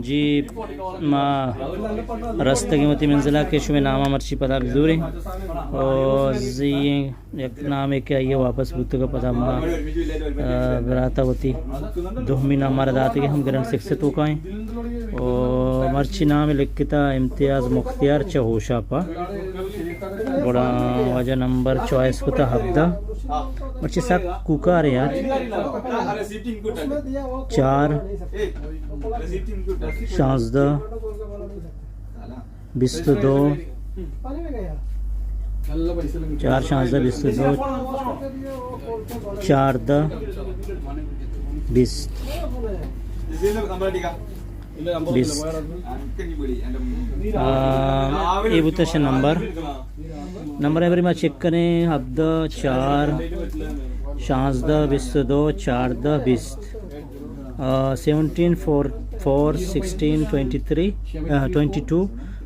جی، ما رستگیں وتی منزل ءَ کہ شمئے نام ءَ مرچی پدا بزوریں۔ او زی یک نامے کہ آئی ءَ واپس بوتگ ءَ پدا ما، آ، برات ءَ وتی دومی نام مارا داتگ ءَ ہم گرینڈ سکس ءِ توکا ایں۔ او مرچی نام لکھتا امتیاز مختیار چہ ہوشاپ ءَ۔ گڑا واجہ نمبر چوائس کتا ہبدہ۔ مرچی سک کوکار یار۔ چار، شانزدہ، بیست و دو، چار، شانزدہ، بیست و دو، چاردہ، بیست۔ بیست۔ آ، اے بوتش نمبر۔ نمبر ءَ بری ما چیک کنیں، ہبدہ، چار، شانزدہ، بیست و دو، چاردہ، بیست۔ آ، seventeen, four, four, sixteen, twenty three, آ، ٹوئنٹی ٹو،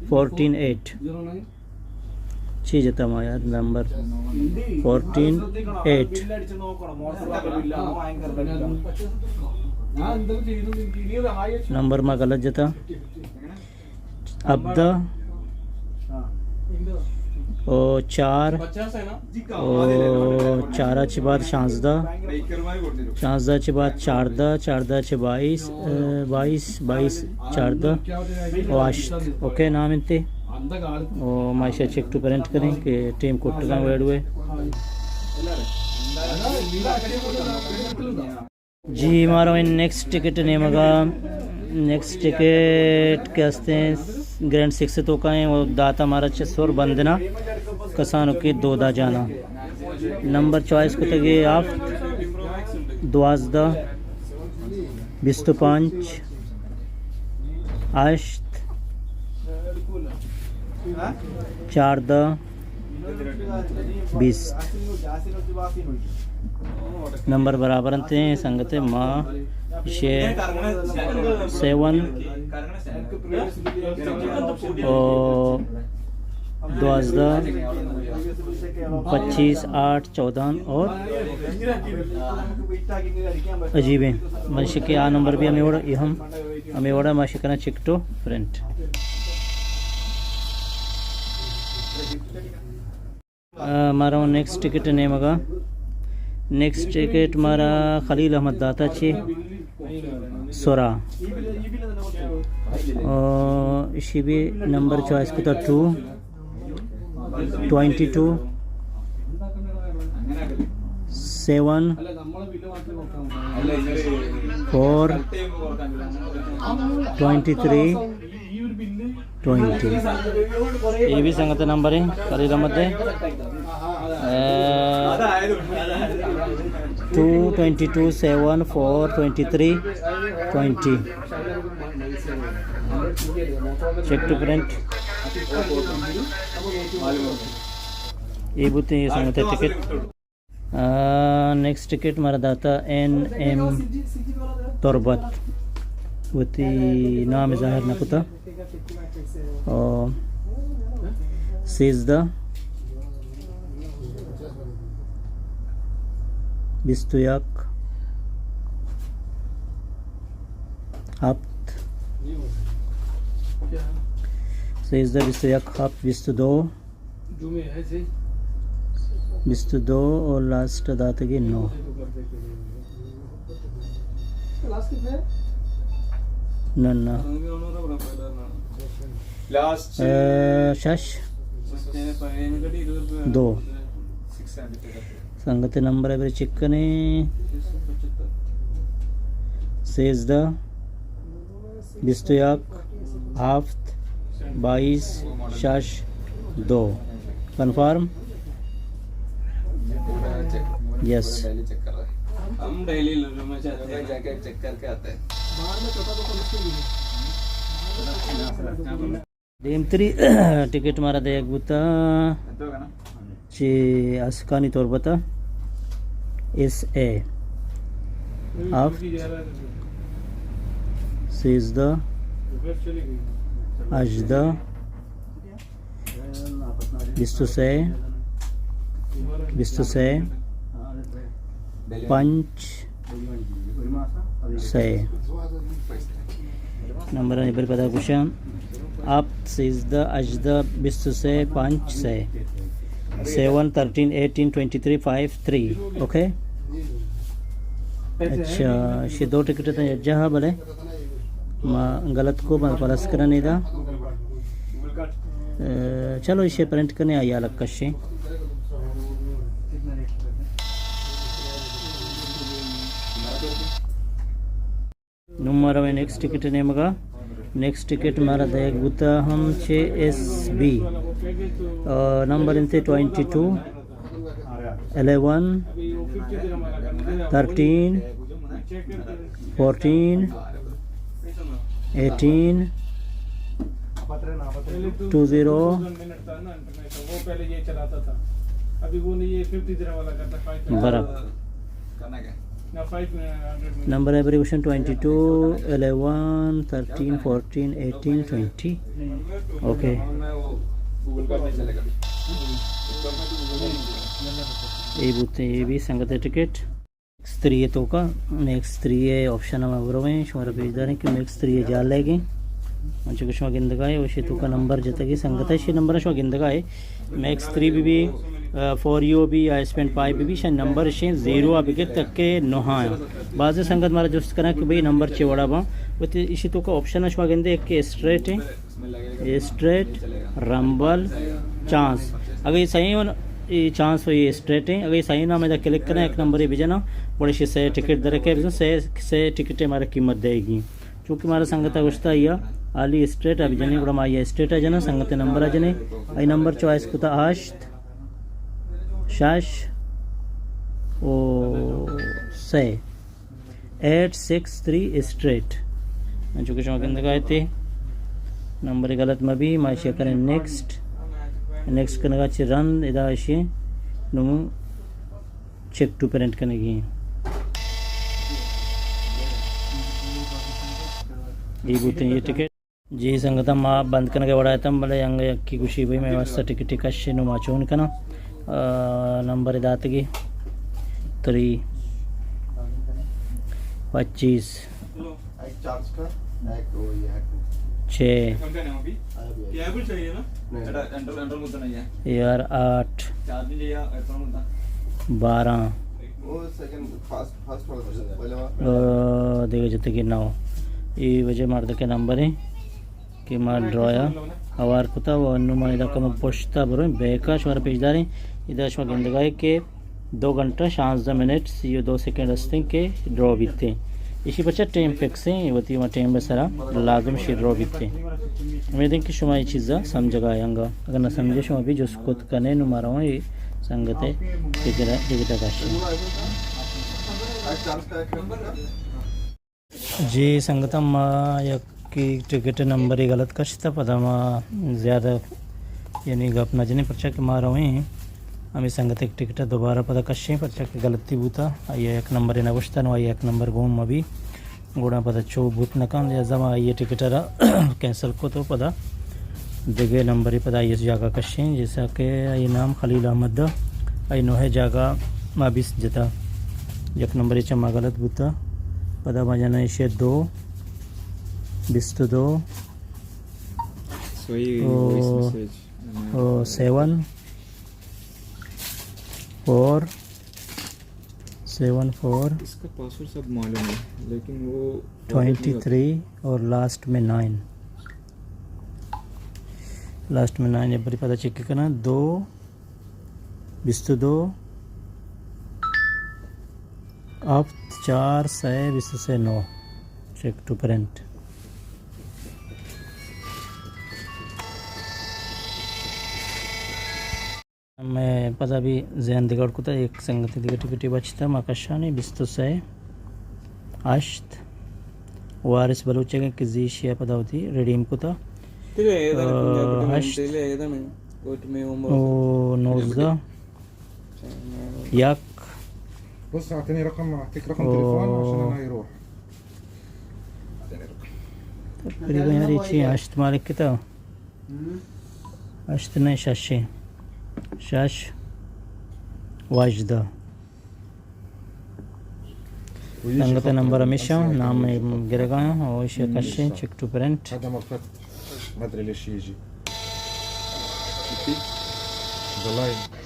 فورٹین، ایٹ۔ چی جتا ما یار نمبر؟ Fourteen at. نمبر ما غلط جتا۔ ہبدہ او چار او چار چہ بعد شانزدہ، شانزدہ چہ بعد چاردہ، چاردہ چہ بائیس، اے، بائیس، بائیس، چاردہ او ہشت۔ اوکے، نام انتے۔ او ما ایشا چیک ٹو پرنٹ کریں کہ ٹیم کٹگا ویڈیو ہے۔ جی، مارا نیکسٹ ٹکٹ نیمگا، نیکسٹ ٹکٹ کہ ہستیں گرینڈ سکس توکا ایں، او داتا مارا چہ سور بندنا کسانو کہ دودا جانا۔ نمبر چوائس کتگے ہفت، دوازدہ، بیست و پنچ، ہشت، چاردہ، بیست۔ نمبر برابر انت، سنگت، ما شے سیون او دوازدہ، پچیس، آٹھ، چودہ اور عجیب ہیں۔ من شکے آ نمبر بھی ہمیں وڑا، یہ ہم ہمے وڑا ما شکنا چیک ٹو پرنٹ۔ آ، مارا نیکسٹ ٹکٹ نیمگا۔ نیکسٹ ٹکٹ مارا خلیل احمد داتا چی سورا۔ آ، اشی بھی نمبر چوائس کتا two, twenty two, seven, four, twenty three, twenty. یہ بھی سنگت نمبر ہے، خلیل احمد ہے۔ اے، two, twenty two, seven, four, twenty three, twenty. Check to print. یہ بوتے یہ سنگت ٹکٹ۔ آ، نیکسٹ ٹکٹ مارا داتا این ایم تربت، وتی نام ظاہر نہ کتا۔ آ، سیزدہ، بیست و یک، ہفت، سیزدہ، بیست و یک، ہفت، بیست و دو، بیست و دو اور لاسٹ داتگی نو۔ نہ، نہ۔ لاسٹ۔ اے، شش۔ دو۔ سنگت نمبر ہے، بری چیک کنے۔ سیزدہ۔ بیست و یک، ہفت، بائیس، شش، دو۔ کنفرم؟ یس۔ ہم ڈیلی لوگوں میں جاتے ہیں۔ جا کے چیک کر کے آتے ہیں۔ دیمتری ٹکٹ مارا دیگ بوتا چہ اسکانی تربت ءَ، ایس اے، ہفت، سیزدہ، ہژدہ، بیست و سئے، بیست و سئے، پنچ، سئے۔ نمبر ءَ بر پدا گوشاں، ہپت، سیزدہ، ہژدہ، بیست ءُ سے، پنچ، سے، seven, thirteen, eighteen, twenty three, five, three. Okay? اچھا، ایشی دو ٹکٹ تاں یک جاہ، بلے ما غلط کو، ما پلس کناں ادا۔ اے، چلو، ایشی پرنٹ کنیں، آئی ءَ الگ کشیں۔ نوں ما رویں نیکسٹ ٹکٹ ءِ نیمگ ءَ۔ نیکسٹ ٹکٹ مارا دئیگ بوتا ہم چہ ایس بی۔ آ، نمبر انت twenty two, eleven, thirteen, fourteen, eighteen, two zero. وہ پہلے یہ چلاتا تھا، ابھی وہ نہیں، یہ ففٹی درہم والا کرتا ہے، فائیو۔ برابر۔ Number abbreviation twenty two, eleven, thirteen, fourteen, eighteen, twenty. Okay. اے بوتیں، اے بی سنگت ءِ ٹکٹ۔ میکس تھری ءِ توکا، میکس تھری ءِ آپشن ءَ ما برویں، شمارا پیش داریں کہ میکس تھری ءِ جال لگیں۔ انچو کہ شما گندگا ئے، ایشی توکا نمبر جتگی، سنگت ءَ ایشی نمبر شما گندگا ئے۔ میکس تھری بی بی، آ، فور یو بی یا ایس پینڈ فائیو بی بی، ایشی نمبر ایشی زیرو ءَ بگر تک کہ نہ آیاں۔ بعض سنگت مارا جست کناں کہ بھئی نمبر چے وڑا باں۔ وتی ایشی توکا آپشن شما گندے، یک کہ اسٹریٹ ایں، اسٹریٹ، رمبل، چانس۔ اگہ اے سئیں ہون، اے چانس و اے اسٹریٹ ایں۔ اگہ اے سئیں ہون، ہم ادا کلک کناں، یک نمبرے بجناں، گڑا ایشی سئے ٹکٹ درکے، بزاں سئے، سئے ٹکٹ ءِ مارا قیمت دئیگی۔ چونکہ مارا سنگت ءَ گوشتا آئی ءَ ہالی اسٹریٹ ءَ بجنیں، گڑا ما آئی ءَ اسٹریٹ ءَ جناں، سنگت ءِ نمبر ءَ جنیں۔ آئی نمبر چو آئس کتا ہشت، شش و سئے۔ Eight six three street. انچو کہ شما گندگا ئے، نمبر غلط مہ بی، ما ایشی ءَ کنیں نیکسٹ۔ نیکسٹ کنگا چہ رند ادا ایشی نوں چیک ٹو پرنٹ کنگی۔ اے بوتیں اے ٹکٹ۔ جی سنگتاں، ما بند کنگ ءِ وڑا اتم، بلے انگہ یکے گوشی بھئی مئے واسطہ ٹکٹے کشے، نوں ما چون کناں؟ آ، نمبر داتگی تری پچیس۔ چھ۔ یار آٹھ۔ بارہ۔ او، دیگہ جتگی نو۔ اے وجہ مردک ءِ نمبر ایں کہ ما ڈرا ءَ ہوار کتا و انوں ما ادا کمک پشت ءَ برویں، بیک ءَ شمارا پیش داریں۔ ادا شما گندگا ئے کہ دو گھنٹہ شانزدہ منٹ سی و دو سیکنڈ ہستیں کہ ڈرا بیتیں۔ ایشی پچا ٹائم فکس ایں، وتی ما ٹائم ءِ سرا لازم شی ڈرا بیتیں۔ امید ایں کہ شما اے چیزا سمجھگا ئے انگا۔ اگر نہ سمجھے، شما بھی جست کت کنے، نوں ما رواں اے سنگت ءِ ٹکٹ ءَ، ٹکٹ ءَ کشیں۔ جی سنگتاں، ما یکے ٹکٹ نمبرے غلط کشتہ، پدا ما زیادہ یعنی گپ نہ جنیں، پرچا کہ ما رویں ہمے سنگت ءِ ٹکٹ دوبارہ پدا کشیں، پرچا کہ غلطی بوتا، آئی ءَ یک نمبرے نہ گوشتہ، نوں آئی ءَ یک نمبر گون مہ بی، گڑا پدا چو بوت نہ کنت، لہذا ما آئی ءِ ٹکٹ ءَ را کینسل کت و پدا دگہ نمبرے پدا آئی ءِ جاگہ کشیں، جیسا کہ آئی نام خلیل احمد، آئی نوہ جاگہ ما بیست جتا، یک نمبرے چہ ما غلط بوتا۔ پدا ما جناں ایشی دو، بیست و دو، صحیح او، وائس میسج۔ او سیون فور، سیون فور۔ اس کا پاسورڈ سب معلوم ہے، لیکن وہ ٹوئنٹی تھری اور لاسٹ میں نائن۔ لاسٹ میں نائن، ایک باری پدا چیک کناں۔ دو، بیست و دو، ہفت، چار، سئے، بیست و سئے، نو۔ Check to print. مئے پدا بھی ذہن دگڑ کتا، یک سنگتے دگہ ٹکٹے بچتا، ما کشانے بیست و سئے، ہشت، وارث بلوچ ءَ کہ زی ایشی ءَ پدا وتی ریڈیم کتا۔ تیرے اے دانے آ، پنجاب ٹیم ہشت۔ تیلے اے دانے۔ او نوزدہ۔ یک۔ بس اعطني رقم، اعطيك رقم او۔ تليفون عشان انا يروح۔ تقريبا یار اے چی ہشت مالک کتا؟ ہشت نہ، شش۔ شش و ہژدہ۔ سنگت ءِ نمبر ہمیش اِنت، نام گرگ ءَ اِنت، او ایشی ءَ کشّیں، چیک ٹو پرنٹ۔ قدم الفتح، مدري ليش يجي. The line.